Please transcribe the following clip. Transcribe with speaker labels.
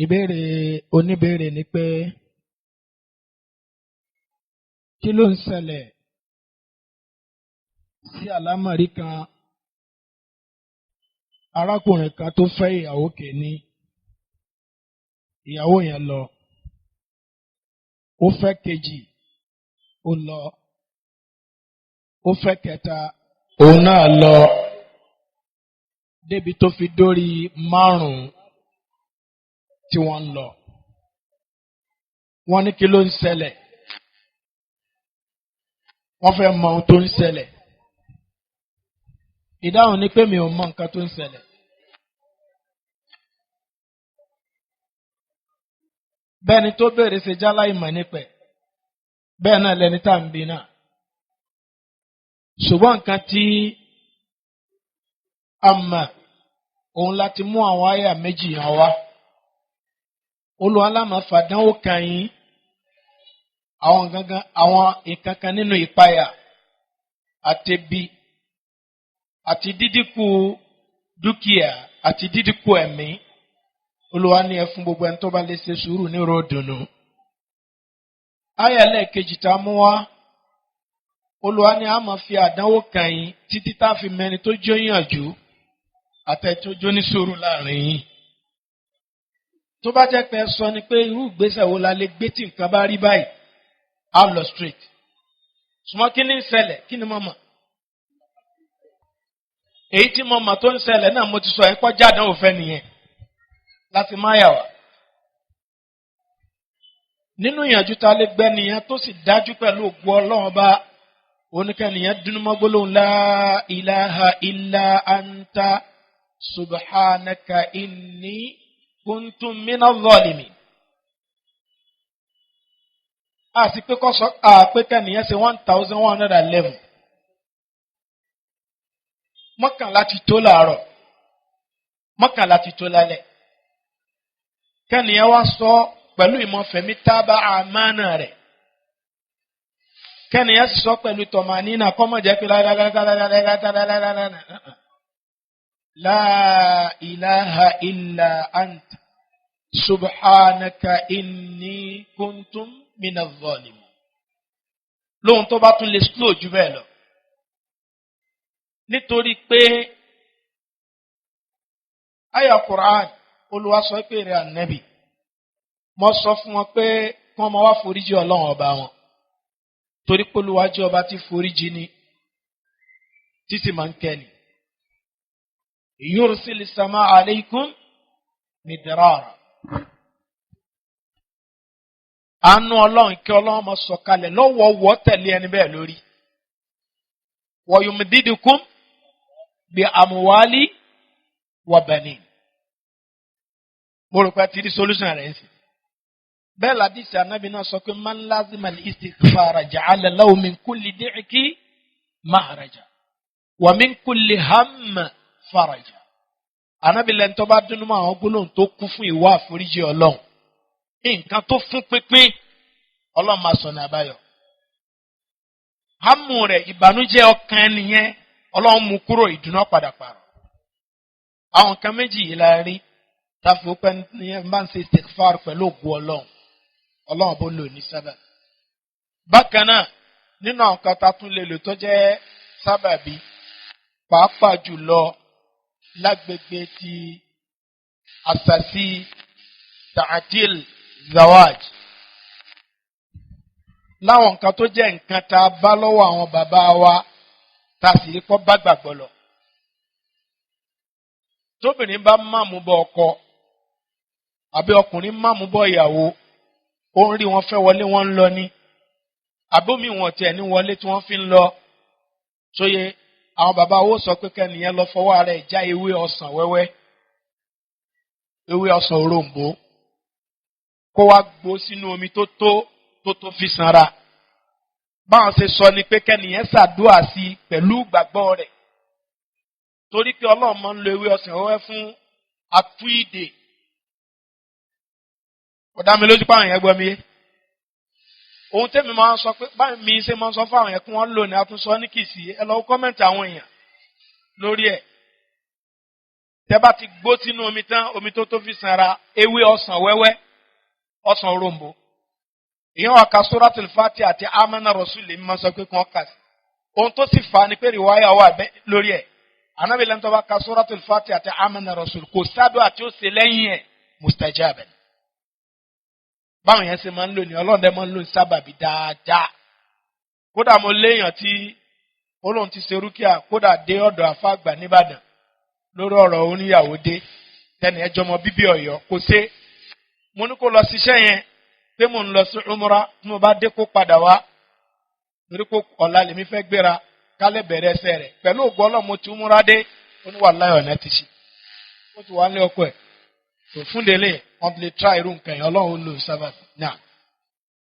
Speaker 1: Ìbéèrè oníbéèrè ni pé kí ló ń ṣẹlẹ̀ sí àlámọ̀rí kan arákùnrin kan tó fẹ́ ìyàwó kìíní, ìyàwó yẹn lọ, ó fẹ́ kejì, ó lọ, ó fẹ́ kẹta, òun náà lọ, débi tó fi dórí márùn-ún tí wọ́n ń lọ. Wọ́n ní kí ló ń ṣẹlẹ̀? Wọ́n fẹ́ mọ ohun tó ń ṣẹlẹ̀. Ìdáhùn ni pé mi ò mọ nǹkan tó ń ṣẹlẹ̀. Bẹ́ẹ̀ni tó béèrè ṣe jálá ìmọ̀ nípẹ̀. Bẹ́ẹ̀ náà lẹni tá à ń bi náà. Ṣùgbọ́n nǹkan tí a mọ̀ òun láti mú àwọn àyà méjì yẹn wá. Olúwa lámà fàdánwò kan yín àwọn gangan àwọn nǹkan kan nínú ìpayà àti ebi àti dídínkù dúkìá àti dídínkù ẹ̀mí. Olúwa ní ẹ fún gbogbo ẹni tó bá lè ṣe sùúrù ní ròdùnú. Àyà lẹ́ẹ̀kejì tá a mú wá, Olúwa ní a máa fi àdánwò kàn yín títí tá a fi mẹni tó jó yànjú àtẹni tó jó ní sùúrù láàrin yín. Tó bá jẹ́ pé ẹ sọ ni pé irú ìgbésẹ̀ wo la lè gbé tí nǹkan bá rí báyìí, á lọ straight. Ṣùgbọ́n kí ni ń ṣẹlẹ̀? Kí ni mo mọ̀? Èyí tí mo mọ̀ tó ń ṣẹlẹ̀ náà mo ti sọ ẹ́ kọjá àdánwò fẹ́ nìyẹn láti má yà wá. Nínú ìyànjú ta lè gbẹ́ nìyẹn tó sì dájú pẹ̀lú ògo Ọlọ́run bá oníkẹ́niyẹn dúnú mọ́ gbólóhùn la ilaha illa anta subhanaka inni kuntu minaz zalimin. Àti pé kọ́ sọ àpé kẹ́niyẹn ṣe 1111. 11 ti tó láàárọ̀, 11 ti tó lálẹ́. Kẹ́niyẹn wá sọ pẹ̀lú ìmọ̀fẹ̀mí tábà àmánà rẹ̀. Kẹ́niyẹn sì sọ pẹ̀lú tọ̀mánínà kọ́mọ̀jẹ́ pé la ilaha illa anta subhanaka inni kuntum minaz zalimin. Lóhun tó bá tún lè slow jù bẹ́ẹ̀ lọ. Nítorí pé àyà Qur'an Olúwa sọ pé rẹ̀ ànábì. Mo sọ fún wọn pé kí wọ́n máa wá foríjì Ọlọ́run ọba wọn. Torí pé Olúwa jẹ́ ọba tí foríjì ni títí máa ń kẹ́ni. Yursil sama alaykum midrara. Àánú Ọlọ́run kí Ọlọ́run máa sọ̀kalẹ̀ lọ́wọ́wọ́ tẹ̀lé ẹni bẹ́ẹ̀ lórí. Wa yumdidukum bi amwali wa banin. Mo rò pé ti rí solution rẹ̀ ń sìn. Bẹ́ẹ̀ ládìsí anábì náà sọ pé man lazima al-istighfara ja'ala lahu min kulli di'ki mahraja wa min kulli hamma faraja. Anábì lẹ́ni tó bá dúnú mọ́ àwọn gbólóhùn tó kún fún ìwà àforíjì Ọlọ́run. Nǹkan tó fún pínpín Ọlọ́run máa sọ̀nà àbáyọ. Hámù rẹ̀ ìbànújẹ́ ọkàn nìyẹn Ọlọ́run mú kúrò ìdùnnú padà pààrọ̀. Àwọn nǹkan méjì yìí la rí táfi pẹ́ ní ẹ bá ń ṣe istighfar pẹ̀lú ògùn Ọlọ́run. Ọlọ́run bó lò ní sábà. Bákan náà nínú àwọn kan tá a tún lè lò tó jẹ́ sábàbí pàápàá jùlọ lágbègbè ti àṣàṣì ta'atil zawaj. Láwọn nǹkan tó jẹ́ nǹkan tá a bá lọ́wọ́ àwọn bàbá wa tá a sì rí pọ́ bá gbàgbọ́ lọ. Tóbìnrin bá máàmú bọ ọkọ àbí ọkùnrin máàmú bọ ìyàwó, ó ń rí wọn fẹ́ wọlé wọn ń lọ ní. Àbómi wọn tiẹ̀ ní wọlé tí wọ́n fi ń lọ. Sóye àwọn bàbá wo sọ pé kẹ́niyẹn lọ fọwọ́ ara ẹ̀ já ewé ọsàn wẹ́wẹ́, ewé ọsàn òroǹbó, kó wá gbó sínú omi tó tó tó tó fi sanra. Báwọn ṣe sọ ni pé kẹ́niyẹn ṣàdúà sí i pẹ̀lú ìgbàgbọ́ rẹ̀. Torí pé Ọlọ́run máa ń lo ewé ọsàn wẹ́wẹ́ fún atú ìdè. Kò dá mi lójú pé àwọn yẹn gbọ́ mi yé. Ohun tẹ́mi máa ń sọ pé báyìí mi ṣe máa ń sọ fún àwọn yẹn kí wọ́n lò ní àtúnṣọ ní kìsì ẹ lọ kọ́mẹ̀ntì àwọn èèyàn lórí ẹ̀. Tẹ́ bá ti gbó sínú omi tán, omi tó tó fi sanra, ewé ọsàn wẹ́wẹ́, ọsàn òrombó. Ìyẹn wà ká Suratul Fatiha àti Amana Rasul lè mímọ sọ pé kí wọ́n kà sí. Ohun tó sì fà á ni pé rìwáyà wà lórí ẹ̀. Ànábì lẹ́nu tó bá ka Suratul Fatiha àti Amana Rasul, kò sádùn àti ó ṣe lẹ́yìn ẹ̀, mustajaban. Báwọn yẹn ṣe máa ń lò ní Ọlọ́run dẹ́ máa ń lò ní sábàbí dáadáa. Kódà mo léèyàn tí Olóhùn ti ṣe rúkìá, kódà dé ọ̀dọ̀ àfàgbà nìbàdàn lórí ọ̀rọ̀ oníyàwó dé tẹnì ẹjọ́ mọ bíbí Ọ̀yọ́ kò ṣe. Mo ní kó lọ ṣiṣẹ́ yẹn pé mo ń lọ sí umra, tí mo bá dé kó padà wá, torí kó ọ̀la lèmi fẹ́ gbéra kálẹ̀ bẹ̀rẹ̀ ẹsẹ̀ rẹ̀ pẹ̀lú ògo Ọlọ́run. Mo ti umra dé, ó ní wàláhì ọ̀nà ti ṣe, ó ti wà ní ọkọ ẹ̀ tó fún délé. Wọ́n lè try irú nǹkan yẹn, Ọlọ́run ó lò sábàbí náà.